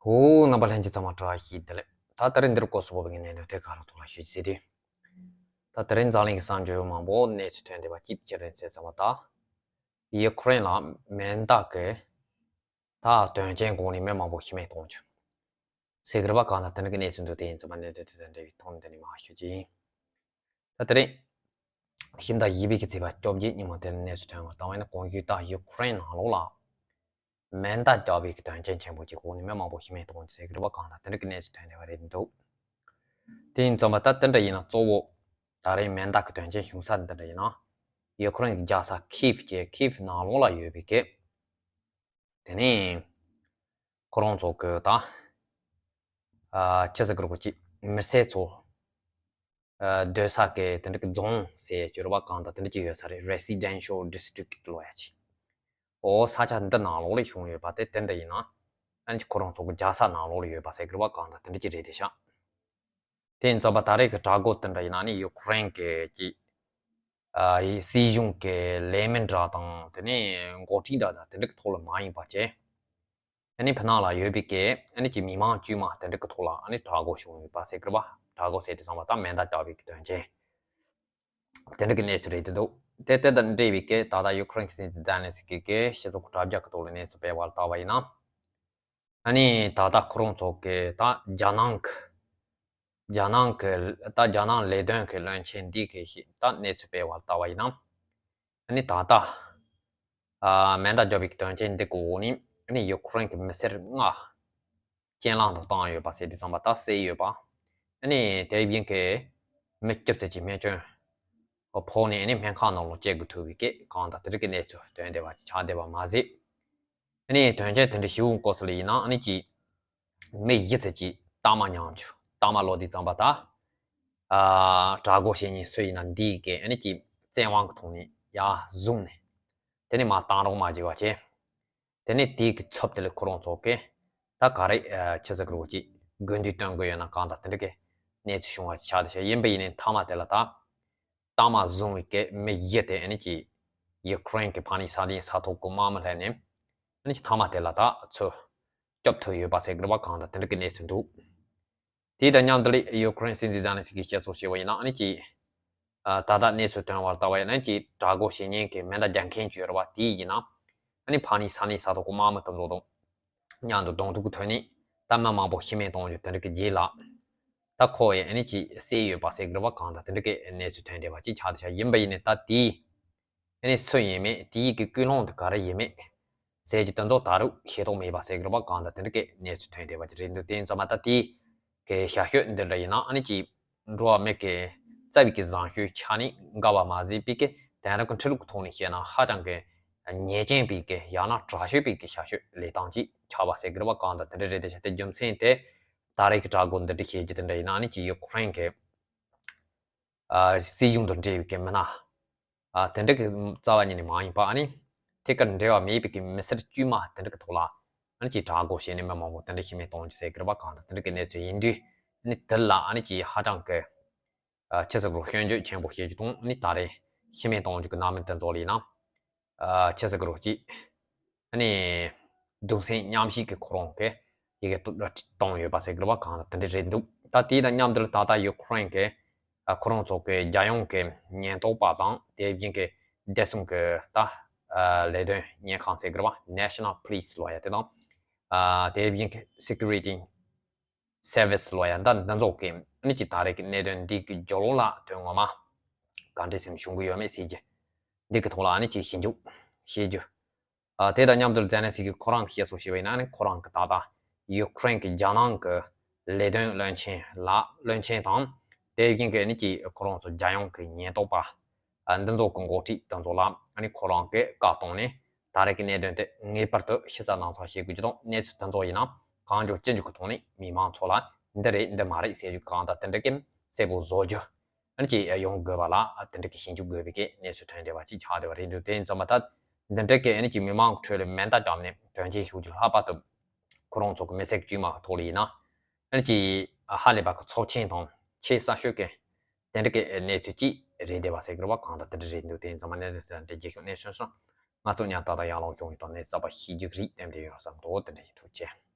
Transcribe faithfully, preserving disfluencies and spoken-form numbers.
ཧོ། རྣམ་པ་ལྷན་རྒྱས་ཚང་མ་བཀྲ་ཤིས་བདེ་ལེགས། ད་དེ་རིང་འདིར་སྐོར་སུ་བབས་པའི་གནད་དོན་དེ་ག་རང་ཐོག་ལ་ཞུ་རྒྱུ་ཟེར་དུས། ད་དེ་རིང་འཛམ་གླིང་གི་གསར་འགྱུར་མང་པོ་གནས་ཚུལ་ཐོན་བསྡད་པ་གཅིག་དེ་ཅི་རེད་ཟེར་ཙམ་པ། ད་ཡུ་ཁུ་རེན་ལ་མེ་མདའ་གི་ད་དོན་རྐྱེན་འོག་ནས་མི་མང་པོ་ཤི་རྨས་བཏང་བྱུང་ཟེར་གི་རེད་པ། གང་ལྟར་དེ་འདྲ་གི་གནས་ཚུལ་འདུག་དེ་ཡིན་ཙམ་པ་གནད་དོན་དེ་དང་འབྲེལ་བའི་ཐོག་ནས་འདི་ནས་མར་ཞུ་རྒྱུ་ཡིན། ད་དེ་རིང་ཕྱི་ཟླ་བཞི་པའི་གི་ཚེས་པ་བཅོ་བརྒྱད་ཉིན་མོ་དེར་གནས་ཚུལ་ཐོན་པར་བལྟས་པ་ཡིན་ན། གོང་ཞུས་ད་ཡུ་ཁུ་རེན་ནང་ལོགས་ལ་མེ་མདའ་བརྒྱབ་པའི་གི་དོན་རྐྱེན་ཆེན་པོ་ཅིག་འོག་ནས་མི་མང་པོ་ཤི་རྨས་བཏང་ཟེར་གི་རེད་པ། གང་ལྟར་དེ་འདྲ་གི་གནས་ཚུལ་ཐོན་བསྡད་པ་རེད་འདུག་དེ་ཡིན་ཙམ་པ་ད་དེ་འདྲ་ཡིན་ན། གཙོ་བོ་ད་རེས་མེ་མདའ་གི་དོན་རྐྱེན་བྱུང་ས་འདི་འདྲ་ཡིན་ན། ཡུ་ཁུ་རེན་གི་རྒྱལ་ས་ཁིབ་ཀྱི་ཁིབ་ནང་ལོགས་ལ་ཡོད་པའི་གི། དེ་ནས་ཁོ་རང་ཚོ་གི་ད་ཨ་ཅི་ཟེར་གི་རེད་གོ་ཅིག་མི་སེར་ཚོ་ཨ་སྡོད་ས་གི་དེ་འདྲ་གི་རྫོང་ཟེར་གྱི་རེད་པ། གང་ལྟར་དེ་འདྲ་ཅིག་ཡོད་ས་རེད། Residential District ལབ་ཡ་ཅིག་འོ་ས་ཆ་འདི་ནང་ལོགས་ལ་བྱུང་ཡོད་པ་དེ་དེ་འདྲ་ཡིན་ན། ཨ་ནི་ཁོ་རང་ཚོ་གི་རྒྱལ་ས་ནང་ལོགས་ལ་ཡོད་པ་ཟེར་གི་རེད་པ། གང་ལྟར་དེ་འདྲ་ཅིག་རེད་དེ་ཤག་དེ་ཡིན་ཙམ་པ་ད་རེས་ཀྱི་དྲག་རྒོལ་དེ་འདྲ་ཡིན་ན་ནི་ཡུ་ཁུ་རེན་གྱི་ཅིག་ཨ་སྲིད་གཞུང་གི་ལས་མི་འདྲ་དང་། དེ་ནས་འགོ་ཁྲིད་འདྲ་དང་དེ་འདྲ་གི་ཐོག་ལ་མ་ཡིན་པ་བྱས། ཨ་ནི་ཕྱི་ནང་ལ་ཡོད་པའི་གི་ཨ་ནི་ཅིག་མི་མང་དཀྱུས་མ་དེ་འདྲ་གི་ཐོག་ལ་ཨ་ནི་དྲག་རྒོལ་བྱུང་ཡོད་པ་ཟེར་གི་རེད་པ། དྲག་རྒོལ་ཟེར་དུས་ཙམ་པ་ད་མེ་མདའ་བརྒྱབ་པའི་གི་དོན་རྐྱེན་དེ་འདྲ་གི་གནས་ཚུལ་རེད་འདུག་དེ་དེ་དང་འབྲེལ་བའི་གི་ད་ལྟ་ཡུ་ཁུ་རེན་གྱི་སྲིད་འཛིན་ཛེ་ལན་སི་ཀི་གིས་སྤྱི་ཚོགས་དྲ་རྒྱ་གི་ཐོག་ལ་གནས་ཚུལ་སྤེལ་བར་བལྟས་པ་ཡིན་ན། ཨ་ནི་ད་ལྟ་ཁོ་རང་ཚོ་གི་ད་རྒྱ་ནང་གི་རྒྱ་ནང་གི་ད་རྒྱ་ནང་ལས་དོན་གི་བློན་ཆེན་འདི་གི་ཞིག་ད་གནས་ཚུལ་སྤེལ་བར་བལྟས་པ་ཡིན་ན། ཨ་ནི་ད་ལྟ་ཨ་མེ་མདའ་བརྒྱབ་པའི་དོན་རྐྱེན་འདི་གི་འོག་ནས་ཨ་ནི་ཡུ་ཁུ་རེན་གི་མི་སེར་ལྔ་རྐྱེན་ལམ་དུ་བཏང་ཡོད་པ་ཟེར་དུས་ཙམ་པ་ད་བསད་ཡོད་པ། ཨ་ནི་དེ་བཞིན་གི་མི་བཅུ་ཙམ་གྱི་རྨས་སྐྱོན་ཕོག་ནས་ཨ་ནི་སྨན་ཁང་ནང་ལ་སྐྱེལ་དགོས་ཐུག་པའི་གི་གང་ལྟར་དེ་འདྲ་གི་གནས་ཚུལ་ཐོན་བསྡད་པ་ཆགས་བསྡད་པ་མ་ཟད། ཨ་ནི་དོན་རྐྱེན་དེ་འདྲ་ཞིག་འོང་སྐབས་སུ་ལ་ཡིན་ན། ཨ་ནི་ཅིག་མི་བཞི་ཙམ་གྱི་རྟགས་མ་ཉམས་བྱུང་། རྟགས་མ་ལོག་དུས་ཙམ་པ་ད་ཨ་དྲག་རྒོལ་བྱེད་མཁན་སུ་ཡིན་ན་འདི་གི་ཨ་ནི་ཅིག་བཙན་དབང་གི་ཐོག་ནས་ཡར་བཟུང་ནས་དེ་ནས་མར་གཏང་རོགས་མ་བྱེད་པ་བྱས། དེ་ནས་དེའི་གི་ཚབ་དེ་ལ་ཁོ་རང་ཚོ་གི་ད་ག་རེ་ཨ་ཆི་ཟེར་གི་རེད་གོ་ཅིག་དགོས་འདུན་བཏོན་དགོས་ཡོད་ན་གང་ལྟར་དེ་འདྲ་གི་གནས་ཚུལ་བྱུང་བ་ཆགས་བསྡད་ཤག་ཡིན་པ་ཡིན་ནའི་མཐའ་མ་དེ་ལ་ད་རྟགས་མ་བཟུང་བའི་གི་མི་བཞི་དེ་ཨ་ནི་ཅིག་ཡུ་ཁུ་རེན་གི་ཕ་ནི་ས་གནས་ས་ཐོག་གི་དམག་མི་སླེབས་ནས་ཨ་ནི་ཅིག་མཐའ་མ་དེ་ལ་ད་ཚུར་སྐྱོབ་ཐུབ་ཡོད་པ་ཟེར་གི་རེད་པ། གང་ལྟར་དེ་འདྲ་གི་གནས་ཚུལ་འདུག་དེ་དང་མཉམ་དུ་ལ་ཡུ་ཁུ་རེན་སྲིད་འཛིན་ཛེ་ལན་སི་ཀི་བཤད་སྲོལ་བྱས་པ་ཡིན་ན། ཨ་ནི་ཅིག་ཨ་ད་ལྟ་གནས་ཚུལ་ཐོན་བར་ལྟ་བ་ཡིན་ན། ཅིག་དྲག་རྒོལ་བྱེད་མཁན་གྱི་མེ་མདའ་རྒྱག་མཁན་ཅིག་ཡོད་རེད་པ། དེ་ཡིན་ན་ཨ་ནི་ཕ་ནི་ས་གནས་ས་ཐོག་གི་དམག་མི་དེ་ཚོ་དང་མཉམ་དུ་གདོང་ཐུག་གི་ཐོག་ནས་ད་མི་མང་པོ་ཤི་རྨས་བཏང་རྒྱུ་དེ་འདྲ་གི་རྗེས་ལ་ད་ཁོ་ཡིས་ཨ་ནི་ཅིག་བསད་ཡོད་པ་ཟེར་གི་རེད་པ། གང་ལྟར་དེ་འདྲ་གི་གནས་ཚུལ་ཐོན་བསྡད་པ་ཅིག་ཆགས་བསྡད་ཤག་ཡིན་པ་ཡིན་ནའི་ད་དེ་ཨ་ནི་སུ་ཡིན་མིན། དེའི་གི་ཀུན་སློང་དེ་ག་རེ་ཡིན་མིན་ཟེར་གྱི་དོན་དག་ད་རུང་ཤེས་རྟོགས་མེད་པ་ཟེར་གི་རེད་པ། གང་ལྟར་དེ་འདྲ་གི་གནས་ཚུལ་ཐོན་བསྡད་པ་ཅིག་རེད་འདུག་དེ་ཡིན་ཙང་མ་ད་དེའི་གི་ཞར་ཤོས་འདི་འདྲ་ཡིན་ན། ཨ་ནི་ཅིག་འགྲོ་བ་མི་གི་རྩ་བའི་གི་བཟང་སྤྱོད་ཆ་ནས་འགལ་བ་མ་ཟད་པའི་གི་དེང་རབས་ཀྱི་འཕྲུལ་ལུགས་ཀྱི་ཐོག་ནས་བཤད་ན་ཧ་ཅང་གི་ཉེས་ཅན་པའི་གི་ཡང་ན་དྲག་ཤོས་པའི་གི་ཞར་ཤོས་ལས་སྟངས་ཅིག་ཆགས་པ་ཟེར་གི་རེད་པ། གང་ལྟར་དེ་འདྲ་རེད་དེ་ཤག་དེ་རྒྱུ་མཚན་དེ་ད་རེས་ཀྱི་དྲག་རྒོལ་འདི་འདྲ་བྱེད་རྒྱུ་དེ་འདྲ་ཡིན་ན། ཨ་ནི་ཅིག་ཡུ་ཁུ་རེན་གི་ཨ་སྲིད་གཞུང་དང་འབྲེལ་བའི་གི་མི་སྣ་ཨ་དེ་འདྲ་གི་རྩ་བ་ཉིད་ནས་མ་ཡིན་པ། ཨ་ནི་ཐད་ཀར་འབྲེལ་བ་མེད་པའི་གི་མི་སེར་དཀྱུས་མ་དེ་འདྲ་གི་ཐོག་ལ་ཨ་ནི་ཅིག་དྲག་རྒོལ་བྱས་ནས་མི་མང་པོ་དེ་འདྲ་ཤི་རྨས་གཏོང་རྒྱུ་ཟེར་གི་རེད་པ། གང་ལྟར་དེ་འདྲ་གི་གནས་ཚུལ་ཡིན་དུས། ཨ་ནི་དེ་ལ་ཨ་ནི་ཅིག་ཧ་ཅང་གི་ཨ་ཆི་ཟེར་རོ། སྐྱོན་བརྗོད་ཆེན་པོ་བྱེད་རྒྱུ་དང་། ཨ་ནི་ད་རེས་ཤི་རྨས་གཏོང་རྒྱུ་གི་རྣམ་སྨིན་དེ་ཚོ་ལ་ཡིན་ན། ཨ་ཆི་ཟེར་གི་རོ་ཅིག་ཨ་ནི་གདུང་སེམས་མཉམ་བསྐྱེད་ཀྱི་ཁོ་རང་གི་ཡི་གེ་བཏོན་ཡོད་པ་ཟེར་གི་རེད་པ། གང་ལྟར་དེ་འདྲ་རེད་འདུག་ད་དེ་དང་མཉམ་དུ་ད་ལྟ་ཡུ་ཁུ་རེན་གི་ཨ་ཁོ་རང་ཚོ་གི་རྒྱལ་ཡོངས་ཀྱི་ཉེན་རྟོག་པ་དང་། དེ་བཞིན་གི་བདེ་སྲུང་གི་ད་ཨ་ལས་དོན་ཉེན་ཁང་ཟེར་གི་རེད་པ། National Police ལབ་ཡ་དེ་དང་། ཨ་དེ་བཞིན་གི་Security Service ལབ་ཡ་ད་འདི་ཚོ་གི་ཨ་ནི་ཅིག་ད་རེས་ཀྱི་གནད་དོན་འདི་གི་རྒྱབ་ལོགས་ལ་དོན་ངོ་མ་ག་འདྲ་སེམས་ཤུགས་ཀྱི་ཡོད་མེད་ཟེར་གྱི་འདི་གི་ཐོག་ལ་ཨ་ནི་ཅིག་ཞིབ་འཇུག་བྱེད་རྒྱུ། ཨ་དེ་དང་མཉམ་དུ་ཛེ་ལན་སི་ཀི་ཁོ་རང་གི་བཤད་སྲོལ་བྱས་པ་ཡིན་ན། ཨ་ནི་ཁོ་རང་གི་ད་ལྟ་ཡུ་ཁུ་རེན་གི་རྒྱལ་ནང་གི་ལས་དོན་བློན་ཆེན་ལ་བློན་ཆེན་དང་། དེ་བཞིན་གི་ཨ་ནི་ཅིག་ཁོ་རང་ཚོ་རྒྱལ་ཡོངས་ཀྱི་ཉེན་རྟོག་པ་ཨ་འདི་ཚོ་གི་འགོ་ཁྲིད་དེ་ཚོ་ལ་ཨ་ནི་ཁོ་རང་གིས་བཀའ་གཏོང་ནས་ད་རེས་ཀྱི་གནད་དོན་དེ་ངེས་པར་དུ་ཕྱི་གསལ་ནང་གསལ་བྱེད་དགོས་རྒྱུ་དང་། གནས་ཚུལ་དེ་ཚོ་ཡིན་ན་གང་མགྱོགས་ཅི་མགྱོགས་ཀྱི་ཐོག་ནས་མི་མང་ཚོ་ལ་འདི་རེད་འདི་མ་རེད་ཟེར་རྒྱུ་གང་དང་དེ་འདྲ་གི་གསལ་པོ་བཟོ་རྒྱུ། ཨ་ནི་ཅིག་ཡོང་དགོས་པ་ལ་ཨ་དེ་འདྲ་གི་ཞིབ་འཇུག་དགོས་པའི་གི་གནས་ཚུལ་ཐོན་བསྡད་པ་ཅིག་ཆགས་བསྡད་པ་རེད་འདུག་དེ་ཡིན་ཙང་མ་ད་འདི་འདྲ་གི་ཨ་ནི་ཅིག་མི་མང་གི་ཁྲོད་ལ་མེ་མདའ་བརྒྱབ་ནས་དོན་རྐྱེན་ཤུགས་ཀྱིས་ལྷག་པར་དུ་ཁོ་རང་ཚོ་གི་མི་སེར་དཀྱུས་མ་གི་ཐོག་ལ་ཡིན་ན། ཨ་ནི་ཅིག་ཧ་ལས་པ་གི་ཚབས་ཆེན་དང་ཆེས་གསར་ཤོས་ཀྱི་དེ་འདྲ་གི་གནས་ཚུལ་ཅིག་རེད་བསྡད་པ་ཟེར་གི་རེད་པ། གང་དང་དེ་འདྲ་རེད་འདུག་དེ་ཡིན་ཙང་མ་གནས་ཚུལ་དེ་འདྲ་རྒྱས་ཤོག་གནས་ཚུལ་སོང་། ང་ཚོ་ཉག་ཏག་ཏག་ཡར་ལངས་བྱུང་ཡོད་དང་། གནས་གསར་པ་ཞིབ་འཇུག་རིགས་དེ་འདྲ་ཡོང་བསམ་འདུག་དེ་འདྲ་ཡིན། ཐུགས་རྗེ་ཆེ།